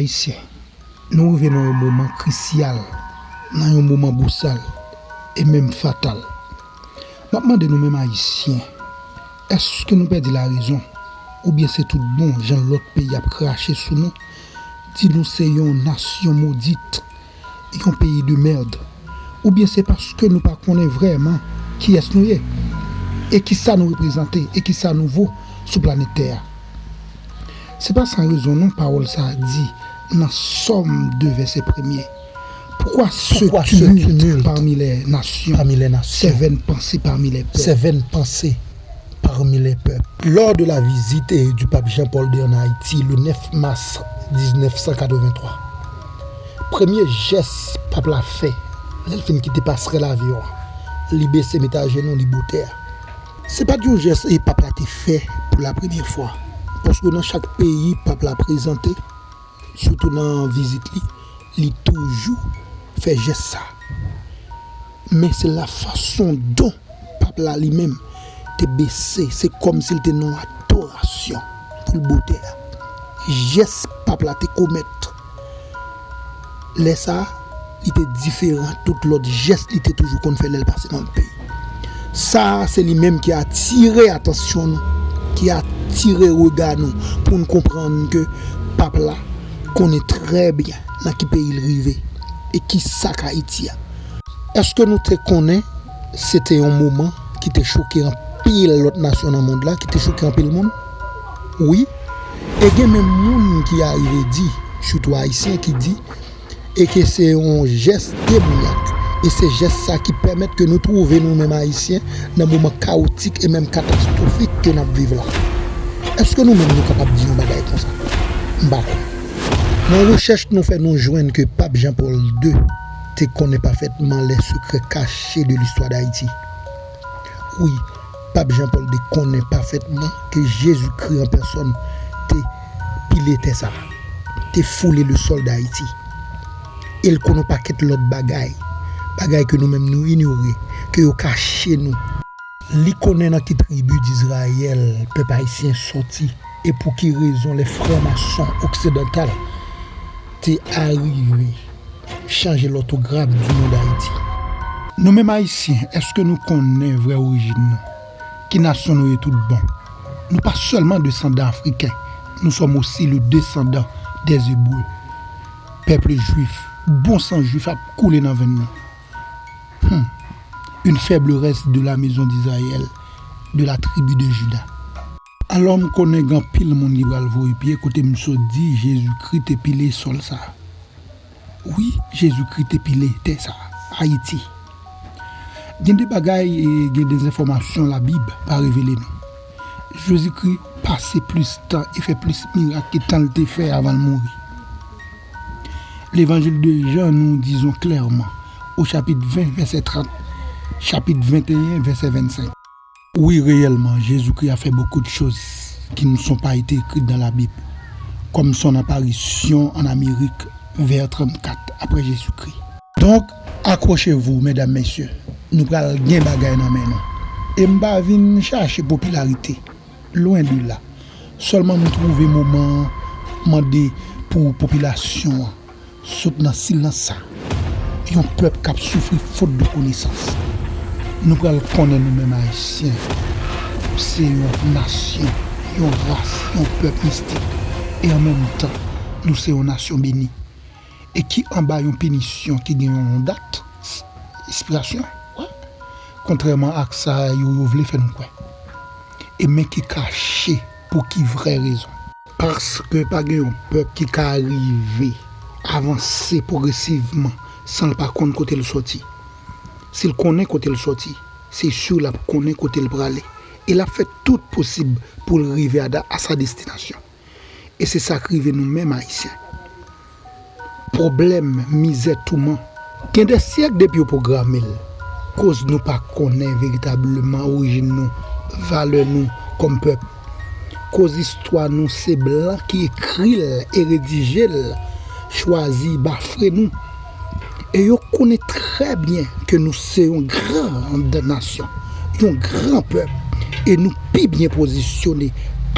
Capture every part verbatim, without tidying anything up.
Ayisyen, nou rive nan yon moman krisyal, nan yon moman bousal, e menm fatal. M ap mande nou menm Ayisyen, èske nou pèdi larezon? Oubyen se tout bon jan lòt peyi ap krache sou nou, di nou se yon nasyon modit, yon peyi de mèd? Oubyen se paske nou pa konnen vrèman kiyès nou ye, e kisa nou reprezante, e kisa nou vo sou planèt tè a? Se pa san rezon non pawòl sa a di nan Sòm de vèsè premye, Pourquoi ce tumulte parmi les nations, ces vaines pensées parmi les peuples? Ces vaines pensées parmi les peuples. Lors de la visite du pape Jean-Paul deux en Haïti le neuf mars dix-neuf cent quatre-vingt-trois, premye jès pap la fè, lè l fin kite pasrèl avyon an, li bese met ajenou, li bò tè a. Se pa t yon jès e pap la te fè pou la premyè fwa, paske nan chak peyi pap la prezante, sitou nan vizit li, li toujou fè jès sa. Men se la fason don pap la li menm te bese, se kòmsi l te nan adorasyon pou l bò tè a. Jès pap la te komèt lè sa a, li te diferan tout lòt jès li te toujou konn fè lè l pase nan peyi. Sa a, se li menm ki atire atansyon nou, ki atire rega nou pou n konprann ke pap la konnen trè byen nan ki peyi l rive e ki sa k Ayiti a. Èske nou te konnen se te yon moman ki te choke anpil lòt nasyon nan mond la, ki te choke anpil moun? Wi. E gen menm moun ki arive di, sitou Ayisyen, ki di, e ke se yon jès demonyak. E se jès sa ki pèmèt ke nou twouve nou menm Ayisyen nan moman kawotik e menm katastwofik ke n ap viv la. Èske nou menm nou kapab di yon bagay konsa? M pa kwè. Nan rechèch nou fè, nou jwenn ke Pap Jan Pòl de te konnen pafètman les secrets cachés de l'histoire d'Haïti. Wi, Pap Jan Pòl de konnen pafètman ke Jezikri an pèsòn te pile tè sa a, te foule le sol d'Haïti. E l konnen yon pakèt lòt bagay, bagay ke nou menm nou inyore, ke yo kache nou. Li konnen nan ki tribi Dizrayèl pèp ayisyen sòti, e pou ki rezon lè franmason oksidantal te arive chanje lòtograf di non d'Ayiti. Nou menm Ayisyen, èske nou konnen vrè orijin nou? Ki nasyon nou ye tout bon? Nou pa sèlman desandan afriken, nous sommes aussi le descendant des Hébreux. Pèp jwif, bon san jwif ap koule nan venn nou. Hmm. Une faible race de la maison d'Israël, de la tribu de Juda. Alò, m konnen gen anpil moun ki pral voye pye kote m sot di Jezikri te pile sòl sa a. Wi, Jezikri te pile tè sa a, Ayiti. Gen de bagay e gen de enfòmasyon Labib pa revele nou. Jezikri pase plis tan e fè plis mirak ke tan l te fè avan l mouri. Levanjil de Jan nou dizon klèman, o chapit ven, vèsè trant, chapit venteyen, vèsè vennsenk. Wi, réellement, Jésus-Christ a fait beaucoup de choses qui ne sont pas été écrites dans la Bible, comme son apparition en Amérique vers trannkat apre Jezikri. Donk, akwochez-vous, medam, mesye, nou pral gen bagay nan men nou. E m pa vin chache popilarite, lwen de la. Sèlman m twouve moman an mande pou popilasyon an sot nan silans sa. Yon pèp k ap soufri fot de konesans. Nou pral konnen nou menm Ayisyen se yon nasyon, yon ras, yon pèp mistik. E an menm tan, nou se yon nasyon beni. E ki anba yon pinisyon ki gen yon dat, s-, espirasyon, wè. Kontrèman ak sa yo, yo vle fè nou kwè. E men ki kache pou ki vrè rezon. Paske pa gen yon pèp ki ka rive avanse pwogresivman san l pa konn kote l sòti. Si l konnen kote l sòti, se si l ap konnen kote l prale. E l ap fè tout posib pou l rive a da-, a sa destinasyon. E se sa k rive nou menm Ayisyen. Pwoblèm, mizè, touman. Gen de syèk depi yo pwograme l. Koz nou pa konnen veritableman orijin nou, valè nou kòm pèp. Koz istwa nou se blan ki ekri l e redije l, chwazi bafre nou. E yo konnen trè byen ke nou se yon gran nasyon, yon gran pèp, e nou pi byen pozisyone,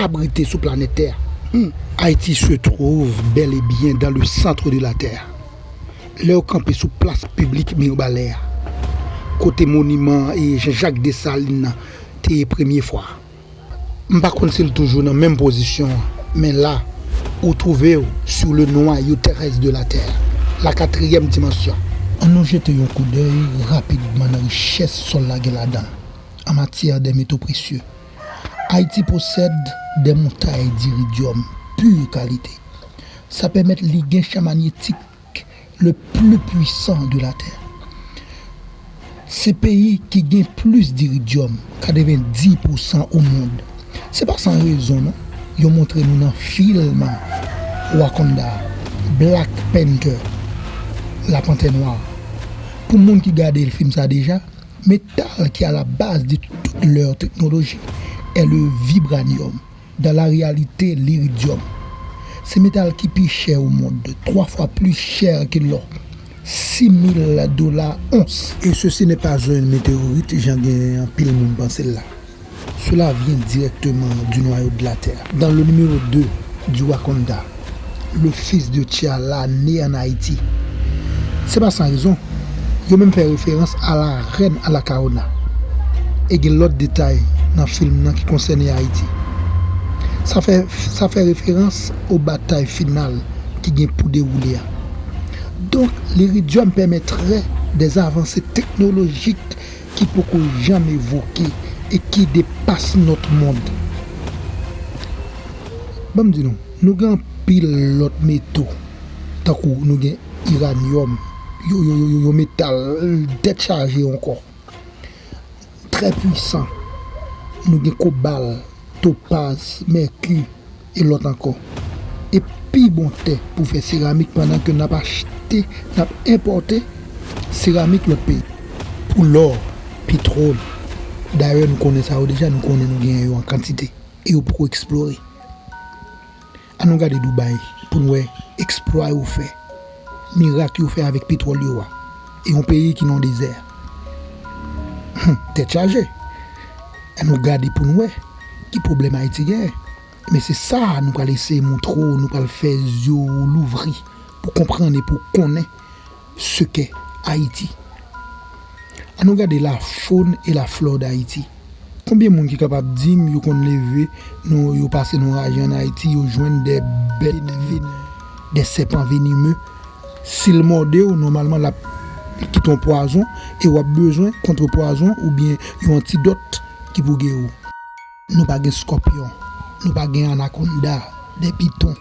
abrite sou planèt tè a. Hmm, Haïti se trouve bel et bien dans le centre de la terre. Lè w kanpe sou plas piblik Mibalè a, kote moniman e Jean-Jacques Dessalines nan te ye premye fwa. M pa konn si l toujou nan menm pozisyon an, men la, ou twouve w sur le noyau terrestre de la terre, la quatrième dimension. Ann nou jete yon koudèy rapidman nan richès sòl la gen ladan l. En matière de métaux précieux, Haïti possède des montagnes d'iridium pure qualité. Sa pèmèt li gen chan magnetik le plus puissant de la terre. Se peyi ki gen plis d'iridium, katrevendis pousan o mond. Se pa san rezon non, yo montre nou nan fim Wakanda, Black Panther, Lapantè Nwa. Pou moun ki gade fim sa deja, metal ki a la baz de toutes leurs technologies est le vibranium. Dans la réalité, l'iridium, se metal ki pi chè o mond, twa fwa pli chè ke lò, sis mil dola ons. Et ceci n'est pas une météorite, jan gen anpil moun panse l la. Cela vient directement du noyau de la terre. Dans le numéro deux du Wakanda, le fils de T'Challa né en Haïti. Se pa san rezon, yo menm fè referans a la Reine Anacaona. E gen lòt detay nan fim nan ki konsène Ayiti. Sa fè, sa fè referans o batay final ki gen pou dewoule a. Donc, l'iridium permettrait des avancées technologiques ki poko janm evoke e ki depas notre monde. Ban m di nou, nou gen anpil lòt meto, tankou nou gen iranyòm, yo, yo, yo, yo, yo metal tèt chaje ankò. Trè pwisan. Nou gen kobal, topaz, mèki, e lòt ankò. E pi bon tè pou fè seramik pandan ke n ap achte, n ap enpòte seramik lòt peyi. Pou lò, petwòl, dayè nou konnen sa yo deja, nou konnen nou genyen yo an kantite. E yo poko eksplore. Ann nou gade Dubai pou n wè eksplwa yo fè, mirak yo fè avèk petwòl yo a. E yon peyi ki nan dezè. Hum, tèt chaje. Ann nou gade pou n wè ki pwoblèm Ayiti genyen. Men se sa nou pral eseye montre w, nou pral fè zye w louvri pou konprann e pou konnen ce qu'est Haïti. Ann nou gade la faune et la flore d'Haïti. Konbyen moun ki kapab di m yo konn leve, non, yo pase nan raje an Ayiti, yo jwenn de bèt ven-, de sèpan venime? Si l mòde w, nòmalman l ap kite yon pwazon e w ap bezwen kont pwazon oubyen yon antidòt ki pou geri w. Nou pa gen skòpyon, nou pa gen anakonda, de piton,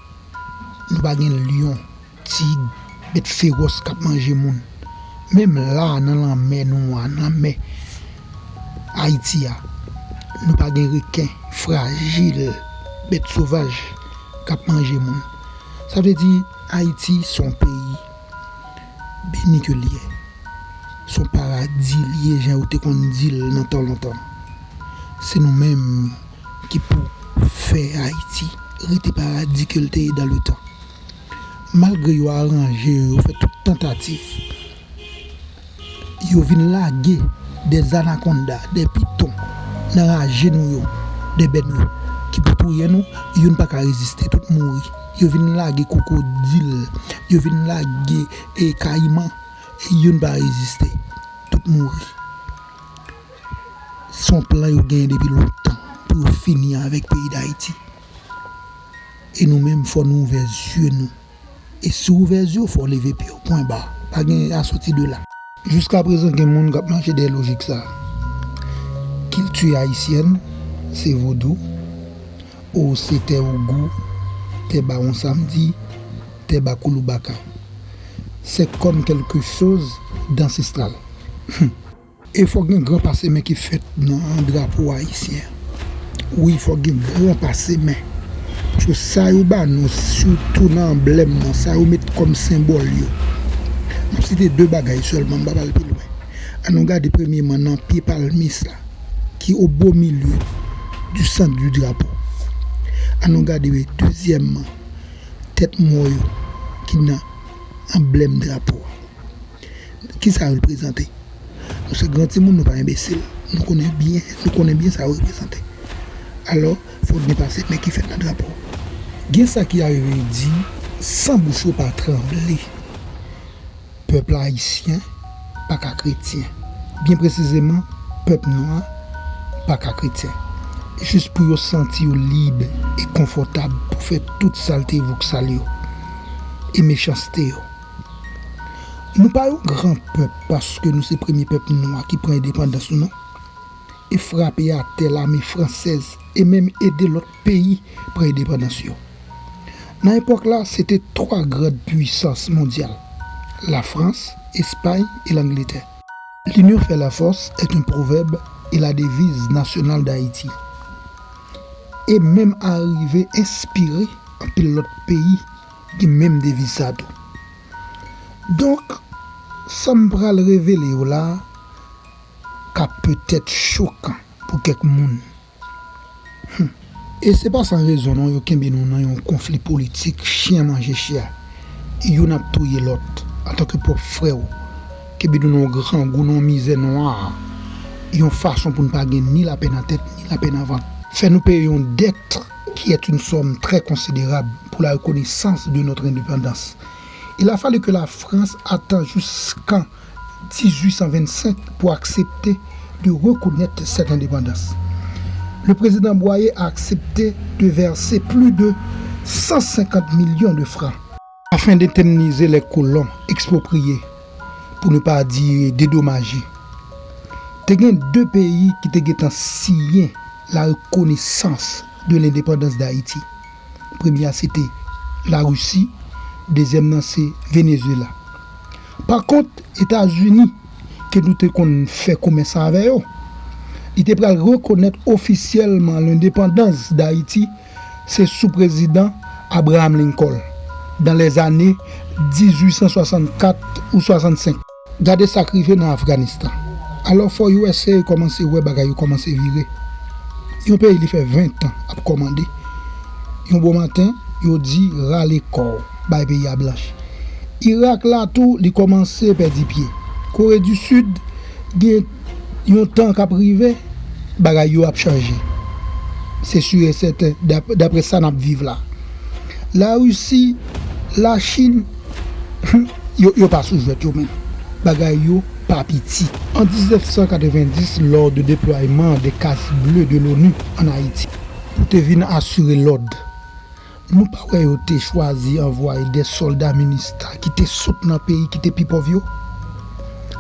nou pa gen lyon, tig, bèt fewòs k ap manje moun. Menm la, nan lanmè nou an, lanmè Ayiti a, nou pa gen reken, frajil, bèt sovaj k ap manje moun. Sa vle di, Ayiti se yon peyi beni ke l ye. Se yon paradi l ye, jan yo te konn di l nan tan lontan. Se nou menm ki pou fè Ayiti rete paradi ke l te ye dan le tan. Malgre yo aranje yo, yo fè tout tantativ, yo vin lage de anakonda, de piton nan raje nou yo, de bèt nou ki pou touye nou, youn pa ka reziste, tout mouri. Yo vin lage kwokodil, yo vin lage, e, kayiman, e youn pa reziste, tout mouri. Se yon plan yo genyen depi lontan pou yo fini avèk peyi Dayiti. E nou menm, fò nou ouvè zye nou. E si w ouvè zye w, fò w leve pye w. Pwen ba. Pa gen asòti de la. Jiskaprezan, gen moun k ap mache dèyè lojik sa a. Kilti ayisyèn, se vodou, ou se tè Ogou, tè Bawon Samdi, tè Bakouloubaka. C'est comme quelque chose d'ancestral. E fòk gen gran pase men ki fèt nan drapo ayisyen. Wi, fòk gen gran pase men. Paske sa yo ba nou, sitou nan anblèm nan, sa yo met kòm senbòl yo. M ap site de bagay sèlman, m p ap al pi lwen. Ann nou gade premyeman nan pye palmis la, ki au beau milieu du centre du drapeau. Ann nou gade dezyèmman, tèt mò yo ki nan anblèm drapo a. Kisa yo reprezante? Nou se gran timoun, nou pa enbesil. Nou konnen byen, nou konnen byen sa yo reprezante. Alò, fòk gen pase men ki fèt nan drapo. Gen sa ki arive di san bouch yo pa tranble. Pèp ayisyen pa ka kretyen. Byen presizeman, pèp nwa pa ka kretyen. Jis pou yo santi yo lib e konfòtab pou fè tout saltevouk sal yo e mechanste yo. Nou pa yon gran pèp paske nou se premye pèp nwa ki pran endepandans nou non. E frape atè lame fransèz e menm ede lòt peyi pran endepandans yo. Nan epòk la, se te twa gran pwisans mondyal, Lafrans, Espay e Langletè. L'union fait la force est un proverbe et la devise nationale d'Haïti. E menm arive enspire anpil lòt peyi gen menm deviz sa tou. Donk, sa m pral revele yo la a ka petèt chokan pou kèk moun. Hmm. E se pa san rezon non yo kenbe nou nan yon konfli politik chen manje chya. Youn ap touye lòt antanke pwòp frè w. Kenbe nou nan yon grangou, nan yon mizè nwa. Yon fason pou n pa gen ni lapè nan tèt, ni lapè nan vant. Fè nou peye yon dèt qui est une somme très considérable pour la reconnaissance de notre indépendance. Il a fallu que la France attend jusqu'en dix-huit cent vingt-cinq pour accepter de reconnaître cette indépendance. Le président Boyer a accepté de verser plus de cent cinquante millions de francs afin d'indemniser les colons expropriés, pour ne pas dire dédommagés. Te gen de peyi ki te gentan siyen la rekonesans de lendepandans Dayiti. Premye a se te Larisi, dezyèm nan se Venezuela. Pa kont, Etazini, ke nou te konn fè komès avè yo, li te pral rekonèt ofisyèlman lendepandans Dayiti, se sou prezidan Abraham Lincoln, dans les années dix-huit cent soixante-quatre ou soixante-cinq. Gade sa k rive nan Afganistan. Alò, fò U S A kòmanse wè bagay yo kòmanse vire. Yon peyi li fè ven tan ap kòmande. Yon bon maten, yo di rale kò w, bay peyi a blanch. Irak la tou, li kòmanse pèdi pye. Kore di Sid, gen yon tan k ap rive, bagay yo ap chanje. Se si e sèten, dap-, daprè sa n ap viv la. Larisi, Lachin, yo, yo pa sou jwèt yo menm. Bagay yo pa piti. En dix-neuf cent quatre-vingt-dix, lors du déploiement des Casques Bleus de l'ONU en Haïti, pou te vin asire lòd. Nou pa wè yo te chwazi anvwaye de sòlda minista ki te sot nan peyi ki te pi pòv yo,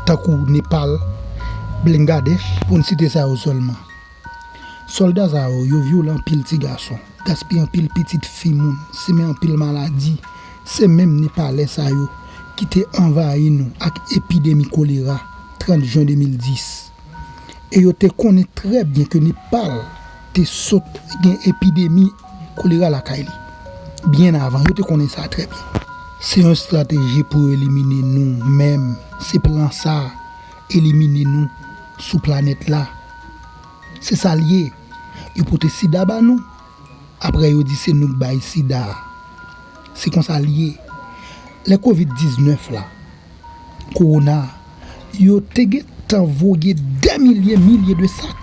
tankou Nepal, Bangladesh, pou n site sa yo sèlman. Sòlda sa yo, yo vyole anpil ti gason, gaspiye anpil pitit fi moun, simen anpil maladi. Se menm Nepalè sa yo ki te anvayi nou ak epidemi kolera trant jen de mil dis. E yo te konnen trè byen ke Nepal te sot gen epidemi kolera lakay li. Byen avan, yo te konnen sa trè byen. Se yon estrateji pou yo elimine nou menm. Se plan sa, elimine nou sou planèt la. Se sa l ye. Yo pote sida ba nou. Apre yo di se nou k bay sida a. Se konsa l ye. Lè kovid diznèf la, kowona a, yo te gentan voye dè milye, milye de sak,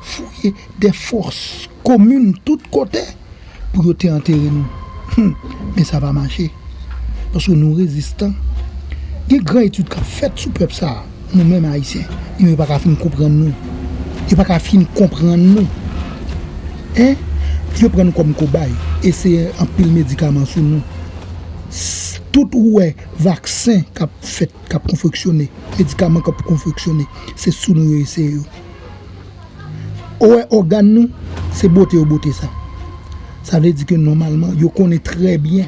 fouye de fòs komin tout kote pou yo te antere nou. Hum, men sa pa mache. Paske nou rezistan. Gen gran etid k ap fèt sou pèp sa a. Nou menm Ayisyen, yo pa ka fin konprann nou. Yo pa ka fin konprann nou. Hein? Yo pran nou kòm kobay, eseye anpil medikaman sou nou. S-, tout ou wè vaksen k ap fèt, k ap konfeksyone, medikaman k ap konfeksyone, se sou nou yo eseye yo. Ou wè ògàn nou, se bote yo bote sa. Sa vle di ke nòmalman, yo konnen trè byen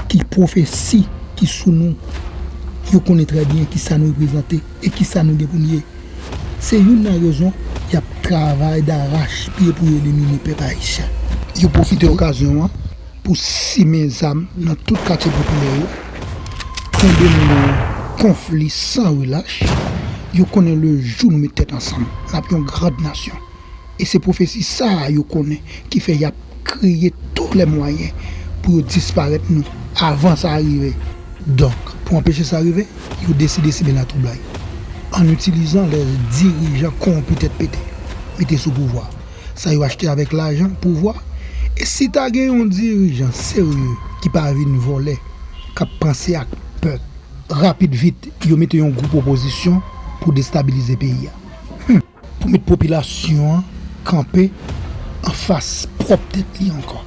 ki pwofesi ki sou nou. Yo konnen trè byen ki sa nou reprezante e ki sa nou gen pou n ye. Se youn nan rezon y ap travay darachpye pou yo elimine pèp ayisyen. Yo pwofite okazyon an pou simen zam nan tout katye popilè yo, kenbe nou nan yon konfli san relach. Yo konnen le jou nou met tèt ansanm, n ap yon grand nasyon. E se pwofesi sa a yo konnen ki fè y ap kreye tou lè mwayen pou yo disparèt nou avan sa rive. Donk, pou anpeche sa rive, yo deside simen latwoublay an itilizan lè dirijan kowonpi tèt pete mete sou pouvwa. Sa yo achte avèk lajan pouvwa E si ta gen yon dirijan serye ki pa vin vòlè, k ap panse ak pèp, rapid vit, yo mete yon gwoup opozisyon pou destabilize peyi a. Hmm. Pou met popilasyon an kanpe anfas pwòp tèt li ankò.